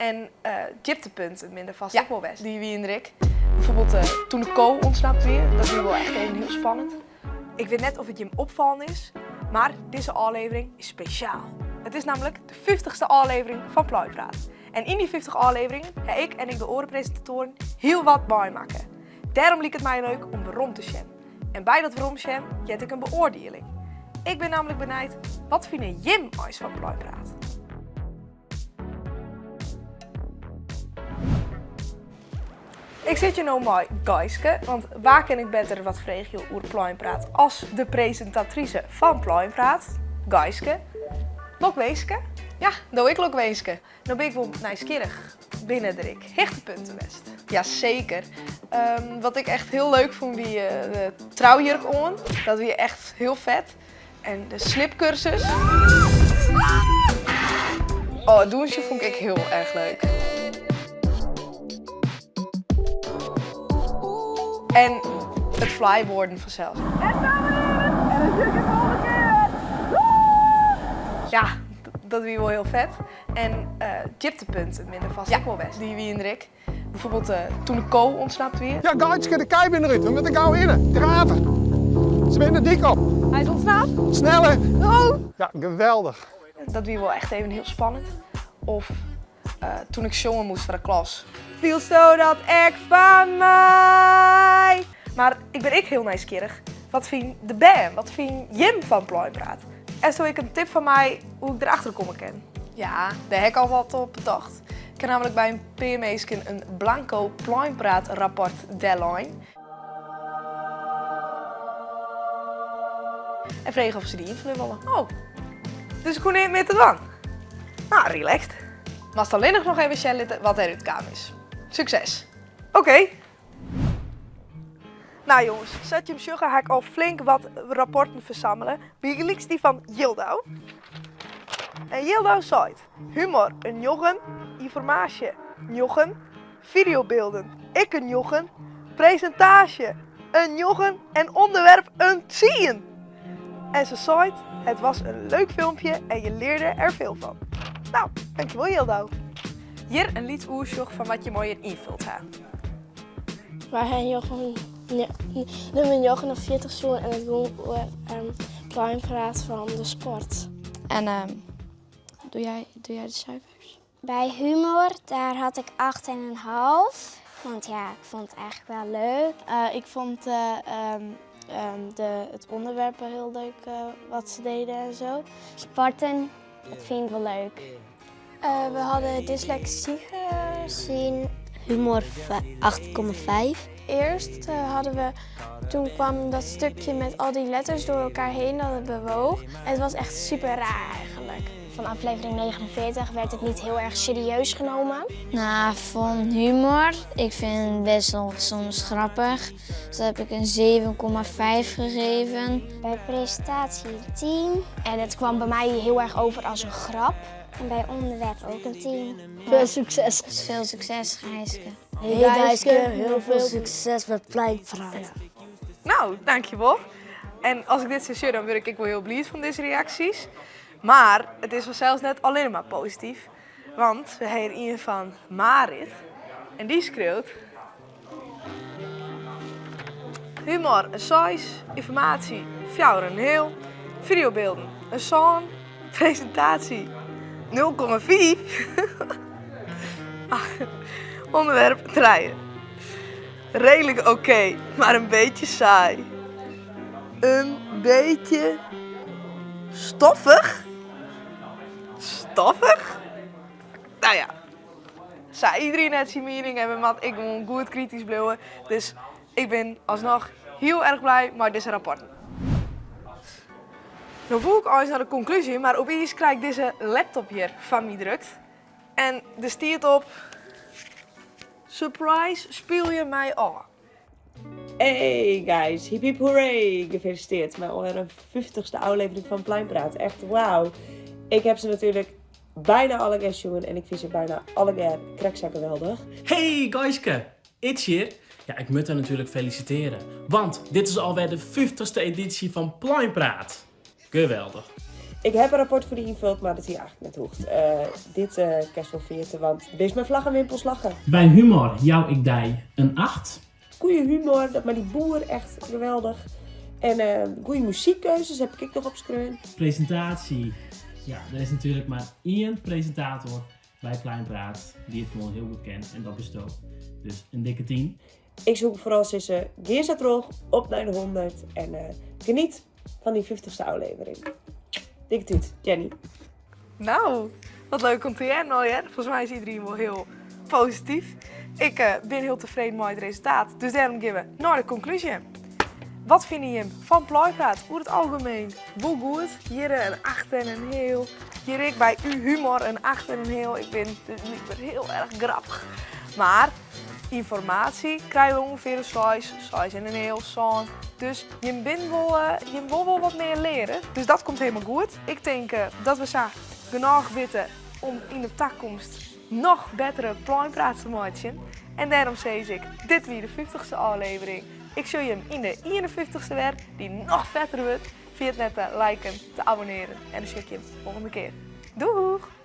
En djiptepunten binne der fêst ek wol west. Dy wiene der ek. Bijvoorbeeld toen de ko ontsnapt wie, dat wie wol echt even hiel spannend. Ik wit net of it jim opfallen is, mar dizze ôflevering is spesjaal. It is nammentlik de fyftichste ôflevering fan Pleinpraat. En yn dy 50 ôfleveringen ha ik en ek de oare presintatoaren hiel wat meimakke. Dêrom liket it my leuk om werom te sjen. En by dat weromsjen heart ek in beoardieling. Ik bin nammentlik benijd, wat fine jim eins fan Pleinpraat? Ik sit hjir no mei Gaiske, want wa kin ik better wat freegje oer Pleinpraat as de presintatrise fan Pleinpraat, Gaiske. Lokwinske. Ja, do ek lokwinske. No bin ik wol nijsgjirrich, binne der ek hichtepunten west? Ja, seker. Wat ik echt hiel leuk fûn wie de troujurk oan. Dat wie echt hiel fet. En de slipkursus. Oh, it dûnsjen fûn ik ek hiel erch leuk. En it flyboarden fansels. Ja, dat wie wol hiel fet. En djiptepunten binne der fêst ek wol west. Dy wiene der ek. Bijvoorbeeld toen de ko ontsnapt wie. Ja, Geitske, de kij binne derút. We moatte gau hinne. Drave. Se binne de dyk op. Hy is ontsnapt. Sneller. Oh. Ja, geweldich. Dat wie wol echt even hiel spannend. Of toen ik sjonge moast foar de klas. Fielsto dat ek fan my? Mar ik bin ek hiel nijsgjirrich. Wat fine de bern? Wat fine jim fan Pleinpraat? Hasto ek in tip foar my hoe't ik derachter komme kin? Ja, dêr ha ik al wat op betocht. Ik ha nammentlik by in pear minsken in blanko Pleinpraat-rapport dellein. En frege oft se dy ynfolje wolle. Oh, dus ik hoech neat mear te dwaan. No, relaxed. Moatst allinnich noch even sjen litte wat derút kaam is. Sukses! Oké. No jonges, sa't jim sjogge ha ik al flink wat rapporten fersammele. Bygelyks dy fan Jildau. En Jildau seit, humor in njoggen, ynformaasje njoggen, fideobylden ek in njoggen, presintaasje in njoggen en ûnderwerp in tsien! En se seit, het was een leuk filmpje en je leerde er veel van. No, dankjewol Jildau. Hjir in lyts oersjoch fan wat jim allegear ynfuld ha. Wy ha njoggen, nûmer 49 sjoen en it gong oer Pleinpraat fan de sport. En doe jij, doe jij de cijfers? Bij humor, daar had ik 8,5. Want ja, ik vond het eigenlijk wel leuk. Ik vond het onderwerp wel heel leuk wat ze deden en zo. Sporten, dat vind ik wel leuk. We hadden dyslexie gezien. Humor 8,5. Eerst hadden we, toen kwam dat stukje met al die letters door elkaar heen dat het bewoog. En het was echt super raar eigenlijk. Van aflevering 49 werd het niet heel erg serieus genomen. Nou, van humor. Ik vind het best wel soms grappig. Dus dat heb ik een 7,5 gegeven. Bij presentatie 10. En het kwam bij mij heel erg over als een grap. En bij onderwerp ook een 10. Veel succes. Veel succes, Gijske. Hey Gijske, heel veel succes met Pleinpraat. Nou, dankjewol. En as ik dit sa sjoch, dan wurd ik wol hiel bliid fan dizze reaksjes. Mar it is fansels net allinnich mar posityf. Want we ha hjir ien fan Marit en dy skriuwt, Humor in seis, ynformaasje fjouwer en in heal, fideobylden in sân, presintaasje 0,5, ûnderwerp trije. Redelijk oké, mar in beetje saai. In beetje stoffich? Stoffich? No ja, sa iderien hat syn miening en we moatte ek gewoan goed kritysk bliuwe. Dus ik bin asnoch hiel erch blij mei dizze rapporten. No woe ik eins nei de konklúzje, mar opiens krij ik dizze laptop hjir foar my drukt. En der stiet op, Surprise, spylje mei ôf. Hey guys, hip hip hooray! Gefeliciteerd met alweer een 50ste aflevering van Pleinpraat. Echt wauw. Ik heb ze natuurlijk bijna alle keer sjoen en ik vind ze bijna alle keer krekt geweldig. Hey Gaiske, Ids hjir. Ja, ik moat dy natuerlik felisitearje, want dit is alwer de 50ste edysje fan Pleinpraat. Geweldich. Ik heb in rapport foar dy ynfuld, mar dat hie eigentlik net hoegd. Dit kinst wol ferjitte, want bist mei flagge en wimpel slagge. By humor jou ik dy in 8. Goeie humor, dat mei dy boer echt geweldich. En goeie muzykkeuzes heb ik ek noch opskreaun. Presintaasje, ja, der is natuerlik mar ien presintator by Pleinpraat dy't it gewoan hiel goed ken en dat bisto. Dus in dikke 10. Ik soe foaral sizze, gean sa troch, op nei de 100 en geniet fan dyn fyftichste ôflevering. Dikke tút, Jenny. Nou, wat leuk om te hearren allegear. Folgens my is iedereen wol hiel posityf. Ik eh, bin hiel tefreden mei it resultaat, dus dêrom gean we nei de konklúzje. Wat fine jim fan Pleinpraat oer it algemien? Wol goed, hjir in 8 en in heal. Hjir ek by u humor in 8 en in heal. Ik bin dus blykber hiel erch grappich. Mar ynformaasje krije we ûngefear in seis, seis en in heal, sân. Dus jim bin wol, eh, jim wol wol wat mear leare. Dus dat komt helemaal goed. Ik tink eh, dat we sa genôch witte om yn de takomst noch bettere Pleinpraat te meitsjen. En dêrom sis ik, dit wie de 50ste ôflevering. Ik sjoch jim yn de 51ste wer, dy't noch fetter wurdt. Ferjit net te liken, te abonnearjen en dan sjoch ik jim folgjende kear. Doeg!